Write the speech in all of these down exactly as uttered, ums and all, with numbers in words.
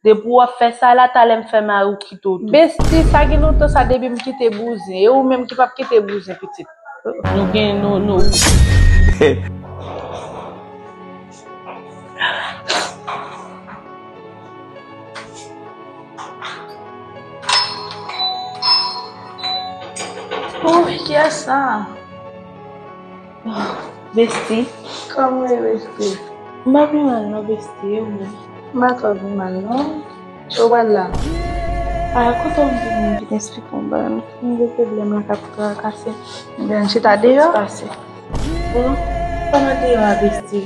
Depi w ap fè sa la, talè m fè mari w kite w tou. Besti, sa gen lontan sa depi m kite bouzen. E ou menm ki p ap kite bouzen, pitit. Nou gen, nou, nou. Oh, kiyès sa? Besti. Kòman w ye, besti? M pa pi mal non, besti, e ou menm? M pa twò pi mal non. Kote w pral la? A, kote w vin, m vin esplike w yon bagay. M gen pwoblèm la k ap trakase m. Ebyen, chita deyò. Pase. Bon, kòman deyò a, besti?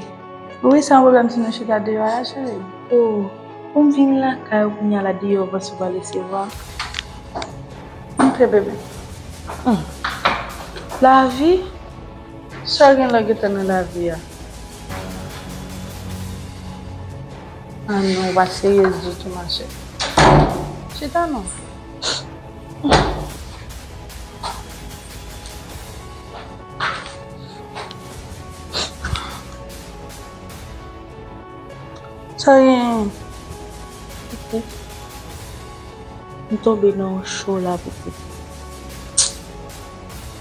Wi, se yon pwoblèm si nou chita deyò a, cheri. Oh, pou m vin lakay ou kounye a la, deyò, pase w pa resevwa. Ok, bebe. Hmm. Lavi? Sa gen lè gentan nan lavi a? Ah non, ou pa serye ditou, machè. Chita non. Sa gen? M tonbe nan yon cho la, pitit.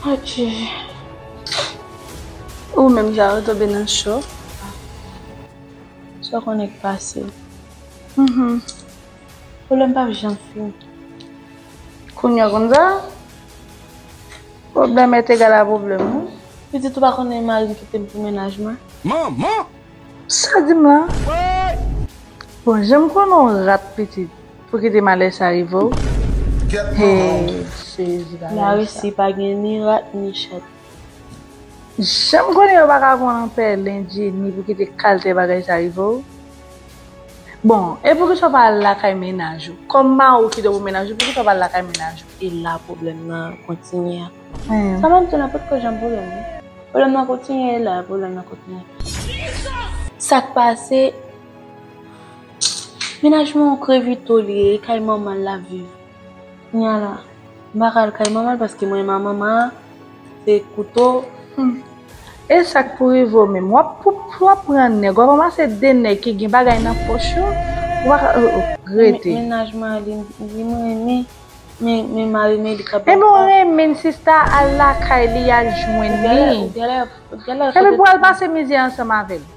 Adje. Ou menm, sa ou tonbe nan cho? Sa w konnen k pase? Mhm. Pwoblèm p ap janm fini. Kounye a konn sa? Pwoblèm est égal à pwoblèm, wi. Pitit, ou pa konnen mari m kite m pou mennaj mwen? Manman! Sa di m la? Bon, jan m konnen w rat, pitit, pou kite malè sa rive w. Hey, Jezi, bagay sa. Larisi pa gen ni rat ni chat. Jan m konnen yo pa ka pran nan pèlen Jenny pou kite kalite bagay sa rive w. Bon, e poukisa w pa al lakay mennaj ou? Kòm mari w kite w pou mennaj ou, poukisa w pa al lakay mennaj ou? E la pwoblèm nan kontinye a. Hmm. Sa m ap di w la, potko janm pwoblèm nan. Pwoblèm nan kontinye, e la pwoblèm nan kontinye. Sa k pase? Mennaj mwen yon krevito li ye, e kay manman l l ap viv. Kounye a la, m pa ka al kay manman l paske mwen, manman an, se kouto. Hmm. E sa k pou rive w menm? W ap, w ap pran nèg, w ap ranmase de nèg ki gen bagay nan pòch yo, w pa ka, oh, oh, rete. Men, mennaj mwen, li, li m renmen, men, men mari m, li ka. Ebyen, w renmen l, sista, al lakay li, al jwenn li. Ebyen, pou al pase mizè ansanm avè l.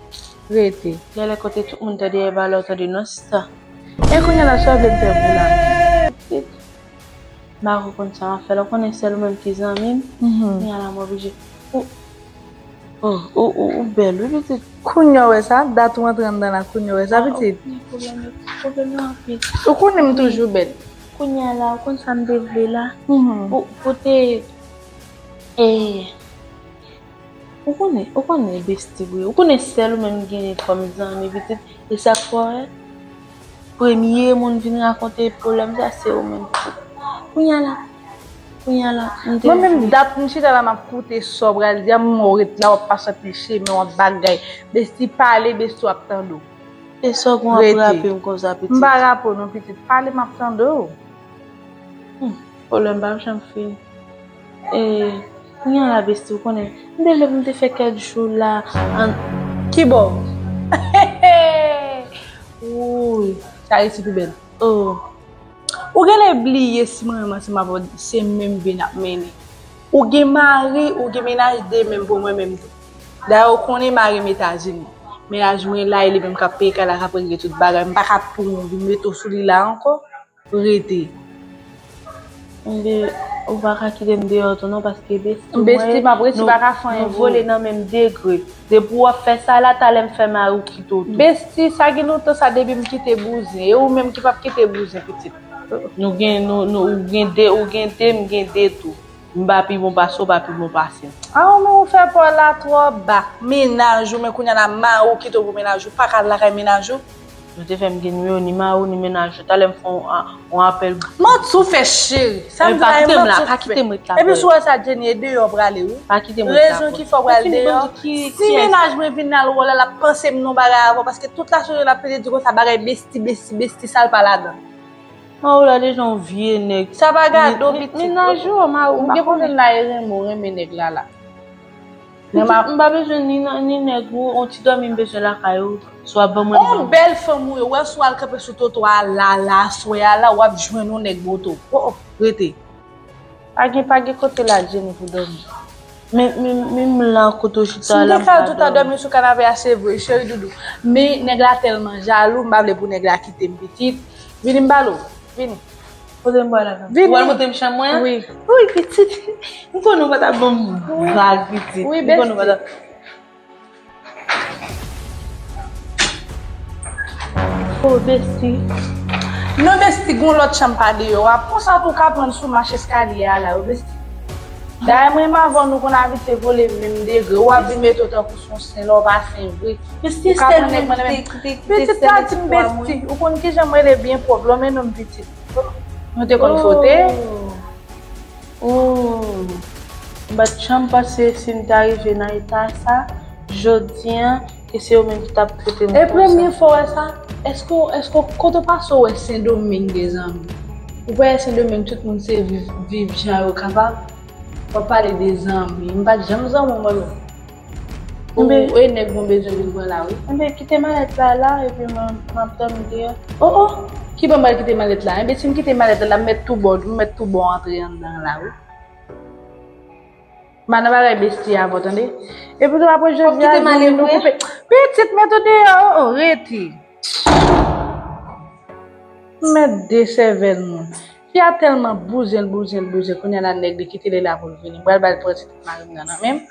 Rete. Genlè kote tout moun tande, e pa lè w tande non, sista. E kounye a la, sa w vle m fè pou la? M pa ko konn sa m ap fè la, w konnen sèl ou menm ki zanmi m. Mhm. Kounye a la, m oblije. Ou, ou, ou, ou bèl, wi, pitit. Kounye a w wè sa, dat ou antre anndan la, kounye a w wè sa, pitit. Ah, ou konnen pwoblèm yo, pwoblèm yo anpil. Ou konnen m toujou bèl. Kounye a la, ou konn sa m te vle la? Mhm. Pou, pou te, e, Ou konnen, ou konnen besti vre. Ou konnen sèl ou menm m genyen kòm zanmi pitit. E sa k fè w wè, premye moun vin rakonte pwoblèm sa, se ou menm pitit. Kounye a la, kounye a la, m te vle. Mwen menm dat m chita la m ap koute sa w pral di a, m wè w ret la, w ap pase anpil chemen, w ap bagay. Besti pale, besti w ap tande w. E sa w gon ap rape m konsa, pitit? M pa rape w non, pitit. Pale, m ap tande w. Hmm, pwoblèm pa janm fini. E, kounye a la, besti, w konnen, m te vle pou m te fè kèk jou la, an. Kibò? Wouy, sa resi pi bèl. Oh. Ou genlè bliye si mwen menm ansanm avè w, se menm vi n ap mennen. Ou gen mari, ou gen mennaj, de menm pou mwen menm tou. Dayè, ou konnen mari m Etazini. Mennaj mwen la, e li menm k ap peye kay la, k ap regle tout bagay. M pa ka pou m vin mete w sou li la ankò. Rete. Enben, ou pa ka kite m deyò tou non, paske besti, besti, m ap resi, pa ka fè anyen pou ou. Nou vole nan menm degre. Depi w ap fè sa la, talè m fè mari w kite w tou. Besti, sa gen lontan sa depi m kite bouzen. E ou menm ki p ap kite bouzen, pitit. Nou gen, nou, nou, ou gen de, ou gen de, m gen de tou. M pa pi bon pase w, w pa pi bon pase m. A, ou menm ou fè pa w la twò ba. Mennaj ou, men kounye a la, mari w kite w pou mennaj ou, pa ka al lakay mennaj ou. Yo te fè m gen nimewo ni mari w, ni mennaj ou. Talè m fè yon, yon apèl. Manti w fè, cheri. Sa m di la, e manti w fè. Pa kite m ret la. Epi si w wè sa, Jenny, e deyò w prale, wi. Pa kite m ret la. Rezon ki fè w pral deyò. Si mennaj mwen vin la, l wè w la, l ap panse m nan bagay avè w, paske tout lajounen l ap pede di konsa bagay besti, besti, besti, sa l pa ladan. Mari w la deja yon vye nèg. Sa pa gade w, pitit. Mennaj ou, mari w. M gen konnen l la, e renmen w, renmen nèg la la. Pitit, m pa bezwen ni nan, ni nèg ou, on ti dòmi m bezwen lakay ou. Si w ap ban mwen On bèl fanm ou ye, wè si w al kanpe sou twotwa a la, la, aswè a la, w ap jwenn on nèg bote w. Oh, oh, rete. Pa gen, pa gen kote la, Jenny, pou dòmi. Men, men, men m la kote w chita la, m ka dòmi. Si m te fè w tout a dòmi sou kanape a, se vre, cheri doudou. Men nèg la tèlman jalou, m pa vle pou nèg la kite m pitit. Vini m pale w, vini. Kote m pral la? Vini. Ou pral montre m chanm mwen an? Wi. Wi, pitit. M konnen w pa t ap ban m vag, pitit. Wi, m konnen w pa t ap. Oh, besti. Non, besti, gon lòt chanm pa deyò a. Konsa tou w ka pran sou mach eskalye a la, wi, besti. Dayè, mwen menm avè w, nou konn abitye vole menm degre. W ap vin mete w tankou se yon sen lè w pa sen vre. Besti, ou ka pran nèg mwen nan men. Pitit, pa di m besti. Ou konn kijan m rele byen pwòp, lòm e nonm pitit. Nou te konn fwote. Oh. Oh. M pa t janm panse si m ta rive nan eta sa, jodi a, ke se yo menm ki t ap trete m konsa. E premye fwa w wè sa? Èske, èske kote w pase w wè Sendomeng gen zanmi? Ou pa wè Sendomeng tout moun se viv, viv jan yo kapab? W ap pale de zanmi. M pa t janm zanmi w, mwen menm. Ou e nèg mwen bezwen vin pran la, wi. Enben, kite malèt la la, epi mwen, m ap dòmi deyò. Oh, oh, ki ban m pral kite malèt la? Enben, si m kite malèt la, la, m mèt tou bò, m mèt tou bò antre anndan la, wi. M pa nan bagay besti avè w, tande? Epi tou, apre jodi a, nou koupe. Pitit, mèt ou deyò, oh, oh, rete. M mèt de sèvèl moun. Fi a tèlman bouzen l, bouzen l, bouzen l, kounye a la nèg li kite li la pou l vini. M pral ba l pran ti tèt mari m nan nan men m.